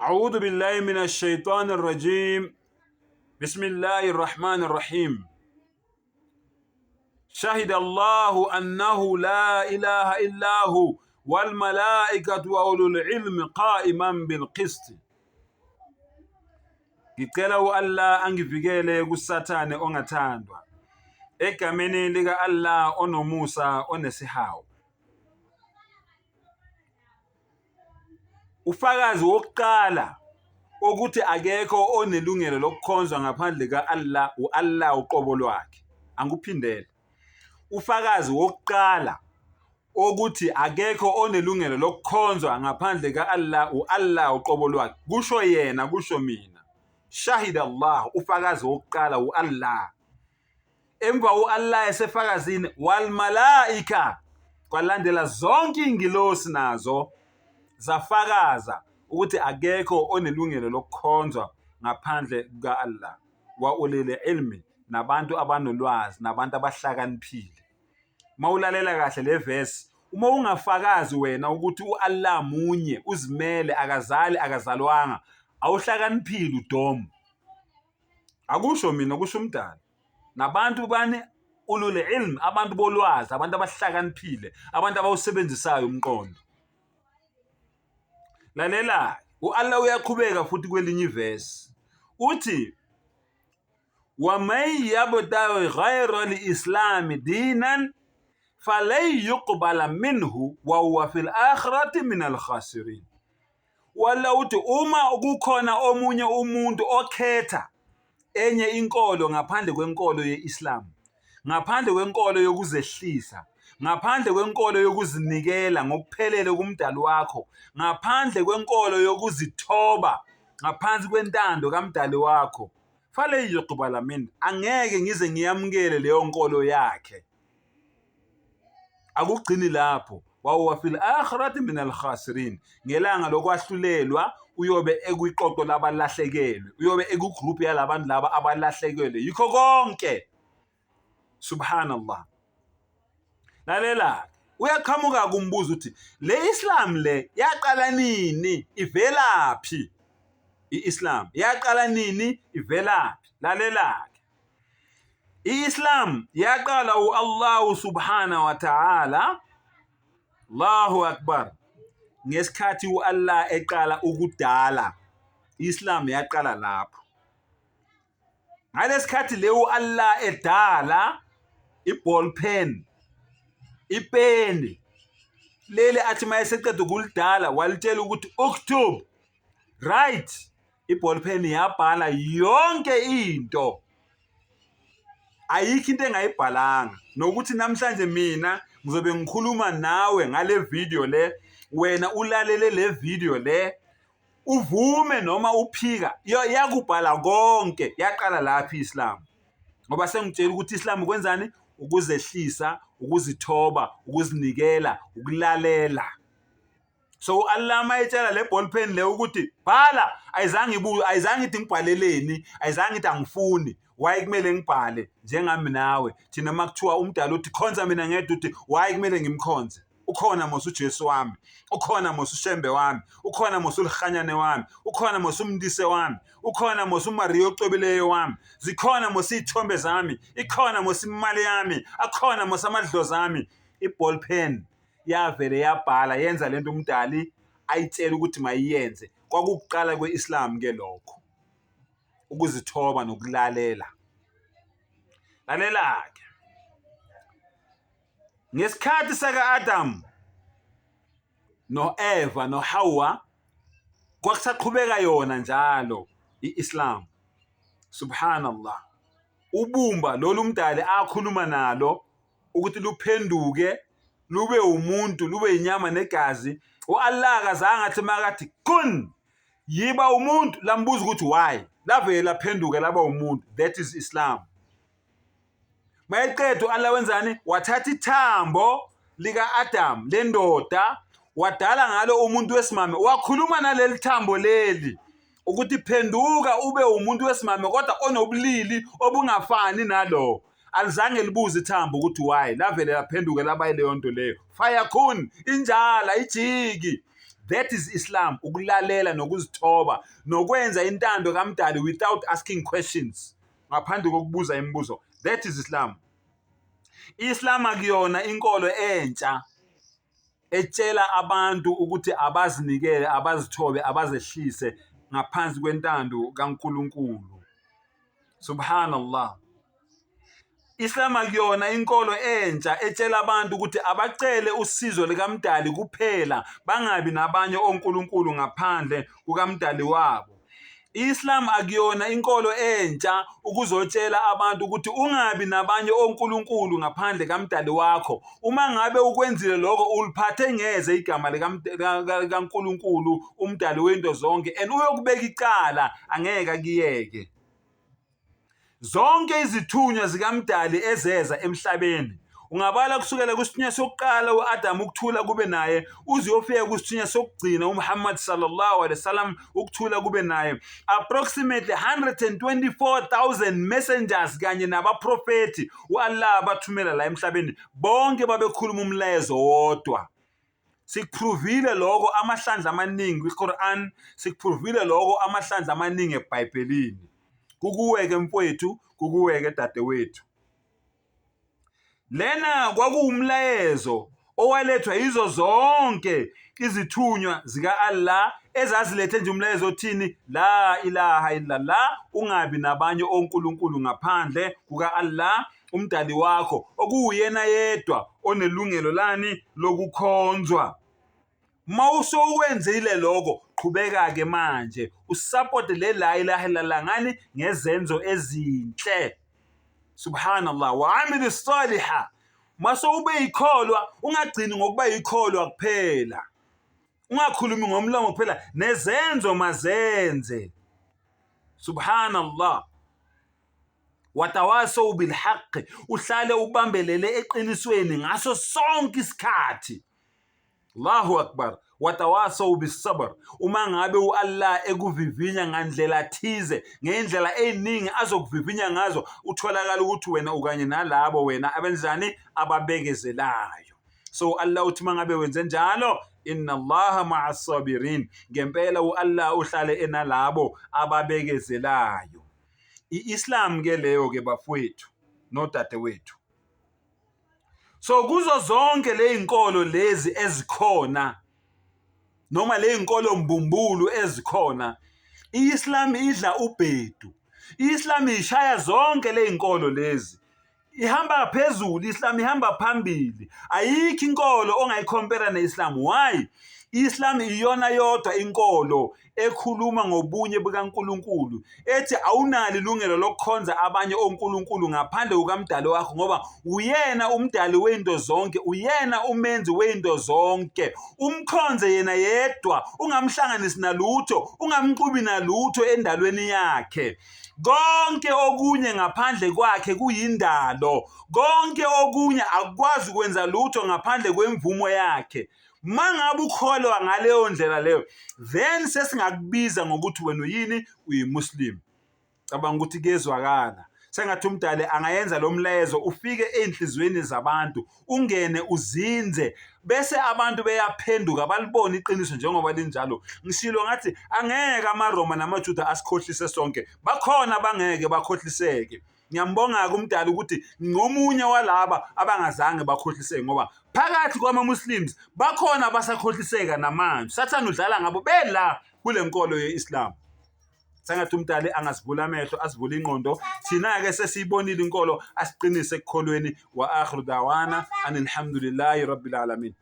أعوذ بالله من الشيطان الرجيم بسم الله الرحمن الرحيم شهد الله أنه لا إله إلا هو والملائكة وأولو العلم قائما بالقسط. Ngicela u-Allah angivikele kuSathane ongathandwa. Egameni lika-Allah onomusa onesihawu. Ufakazi wokuqala ukuthi akekho onelungelo lokukhonzwa ngaphandle ka-Allah u-Allah uqobo lwakhe. Angikuphindele. Ufakazi wokuqala ukuthi akekho onelungelo lokukhonzwa ngaphandle ka-Allah u-Allah uqobo lwakhe. Kusho yena, kusho mina. Shahid Allah, ufakazi wokuqala u-Allah. Emva u-Allah esefakazini wal malaika, kwalandela zonke ingilosi nazo zafakaza ukuthi akekho onelungelo lokukhonzwa ngaphandle kuka-Allah. Wa ulil ilmi, nabantu abanolwazi nabantu abahlakaniphile. Uma ulalela kahle le verse, uma ungafakazi wena ukuthi u-Allah munye, uzimele, akazali, akazalwanga, awuhlakaniphile udomu. Akusho mina, kusho umdali. Nabantu bani ulul ilm, abantu bolwazi, abantu abahlakaniphile, abantu abawusebenzisayo umqondo. Lalela, u-Allah uyaqhubeka futhi kwelinye ivesi. Uthi waman yabtaghi ghayra al-islami dinan falan yuqbala minhu wa huwa fil akhirati min al-khasirin. Walla uthi uma kukhona omunye umuntu okhetha enye inkolo ngaphandle kwenkolo ye-Islam, ngaphandle kwenkolo yokuzehlisa, ngaphandle kwenkolo yokuzinikela ngokuphelele kumdali wakho, ngaphandle kwenkolo yokuzithoba ngaphansi kwentando kamdali wakho, fale yuqbala min, angeke ngize ngiyamukele leyo nkolo yakhe. Akugcini lapho, wahuwa fil akhirati min alkhasirin, ngelanga lokwahlulelwa uyobe ekwiqoqo labalahlekelwe, uyobe ekugroup yalabantu laba abalahlekelwe yikho konke. Subhanallah. Lalela, uyaqhamuka kumbuzo uthi le Islam le yaqala nini, ivelaphi? I-Islam yaqala nini, ivelaphi? Lalela-ke, I-Islam yaqala u-Allah subhanahu wa ta'ala, Allahu Akbar, ngesikhathi u-Allah eqala ukudala, i-Islam yaqala lapho. Ngalesikhathi le u-Allah edala i-ball pen, ipeni leli athi mayeseqeda ukulidala walitshela ukuthi uktub, right, i-ball pen yabhala yonke into, ayikho into engayibhalanga. Nokuthi namhlanje mina ngizobe ngikhuluma nawe ngale video le, wena ulalele le video le, uvume noma uphika, yakubhala konke. Yaqala lapho i-Islam, ngoba sengitshela ukuthi i-Islam kwenzani? Ukuzehlisa, ukuzithoba, ukuzinikela, ukulalela. So u-Allah mayetshela le ball pen le ukuthi bhala, ayizange ibuye, ayizange ithi ngibhaleleni, ayizange ithi angifuni, why kumele ngibhale? Njengami nawe thina, uma kuthiwa umdala uthi khonza mina ngedwa, uthi why kumele ngimkhonze? Ukhona mos uJesu wami, ukhona mos uShembe wami, ukhona mos uLihanyane wami, ukhona mos uMndise wami, ukhona mos uMaria ocwebileyo wami, zikhona mos iy'thombe zami, ikhona mos imali yami, akhona mos amadlozi ami. I-ball pen yavele yabhala, yenza lento umdali ayitshela ukuthi mayiyenze. Kwakukuqala kwe-Islam ke lokho, ukuzithoba nokulalela. Lalela-ke, ngesikhathi saka-Adam no-Eva noHawa kwakusaqhubeka yona njalo i-Islam. Subhanallah, ubumba lolu mdali akhuluma nalo ukuthi luphenduke lube umuntu, lube inyama negazi. U-Allah akazange athi makathi kun yiba umuntu, lambuza ukuthi why, lavele laphenduka laba umuntu. That is Islam. Mayeqeda u-Allah wenzani? Wathatha ithambo lika-Adam lendoda, wadala ngalo umuntu wesimame, wakhuluma naleli thambo leli ukuthi phenduka ube umuntu wesimame kodwa onobulili obungafani nalo. Alizange libuze ithambo ukuthi why, lavele laphenduka laba yileyo nto leyo. Fayakun, injala ijiki. That is Islam, ukulalela nokuzithoba nokwenza intando kaMdali without asking questions, ngaphandle kokubuza imibuzo. That is Islam. Islam akuyona inkolo entsha etshela abantu ukuthi abazinikele, abazithobe, abazehlise ngaphansi kwentando kaNkulunkulu. Subhanallah. Islam akuyona inkolo entsha etshela abantu ukuthi abacele usizo likaMdali kuphela bangabi nabanye onkulunkulu ngaphandle kukaMdali wabo. I-Islam akuyona inkolo entsha ukuzotshela abantu ukuthi ungabi nabanye onkulunkulu ngaphandle kaMdali wakho. Uma ngabe ukwenzile lokho uliphathe ngeze igama likaNkulunkulu uMdali wento zonke and uyokubeka icala angeke akuyeke. Zonke izithunywa zikaMdali ezeza emhlabeni ungabala kusukela kwisithunywa sokuqala u-Adam ukuthula kube naye uze uyofika kwisithunywa sokugcina uMuhammad sallallahu alaihi wasallam ukuthula kube naye, approximately 124,000 messengers kanye nabaprofethi u-Allah abathumela la emhlabeni, bonke babekhuluma umlayezo wodwa. Sikuphrovile lokho amahlandla amaningi kwi-Quran, sikuphrovile lokho amahlandla amaningi eBhayibhelini. Kukuwe-ke mfowethu, kukuwe-ke dadewethu. Lena kwakuwumlayezo owalethwa yizo zonke izithunywa zika-Allah ezazilethe nje umlayezo othini la ilaha illallah, ungabi nabanye onkulunkulu ngaphandle kuka-Allah umdali wakho okuwuyena yedwa onelungelo lani lokukhonzwa. Uma usowenzile lokho, qhubeka-ke manje usapote le la ilaha illallah ngani ngezenzo ezinhle. Subhanallah wa amilu saliha. Mase ube yikholwa, ungagcini ngokuba yikholwa kuphela, ungakhulumi ngomlomo kuphela, nezenzo mazenze. Subhanallah. Watawasau bilhaqi, uhlale ubambelele eqinisweni ngaso sonke isikhathi. Allahu akbar. Watawasau bisabr, uma ngabe u-Allah ekuvivinya ngandlela thize, ngendlela eziningi azokuvivinya ngazo, utholakala ukuthi wena ukanye nalabo wena abenzani, ababekezelayo. So Allah uthi uma ngabe wenze njalo, inna Allaha ma'a sabirin, ngempela u-Allah uhlale enalabo ababekezelayo. I-Islam ke leyo ke bafowethu nodadewethu. So kuzo zonke lezinkolo lezi ezikhona noma lezinkolo mbumbulu ezikhona, i-Islam idla ubhedu. I-Islam ishaya zonke lezinkolo lezi. Ihamba phezulu, i-Islam ihamba phambili. Ayikho inkolo ongayikhompera ne-Islam. Why? I-Islam iyona yodwa inkolo ekhuluma ngobunye bukaNkulunkulu, ethi awunalo ilungelo lokukhonza abanye onkulunkulu ngaphandle kukaMdali wakho, ngoba uyena umdali wezinto zonke, uyena umenzi wezinto zonke. Umkhonze yena yedwa, ungamhlanganisi nalutho, ungamxubi nalutho endalweni yakhe. Konke okunye ngaphandle kwakhe kuyindalo, konke okunye akukwazi ukwenza lutho ngaphandle kwemvumo yakhe. Mangabe ukholwa ngaleyo ndlela leyo, then sesingakubiza ngokuthi wena uyini, uyiMuslim. Cabanga ukuthi kuyezwakala. Sengathi umdali angayenza lo mlayezo ufike ey'nhliziyweni zabantu, ungene uzinze, bese abantu beyaphenduka balibone iqiniso njengoba linjalo. Ngishilo ngathi angeke amaRoma namaJuda asikhohlise sonke, bakhona abangeke bakhohliseke. Ngiyambonga-ke umdali ukuthi ngomunye walaba abangazange bakhohliseke, ngoba phakathi kwama-Muslims bakhona abasakhohliseka namanje. Sathane udlala ngabo bela kule nkolo ye-Islam. Sengathi umdali angasivula amehlo, asivule ingqondo. Thina-ke sesiyibonile inkolo, asiqinise ekukholweni. Wa akhiru dawana anilhamdulillahi rabbil alamin.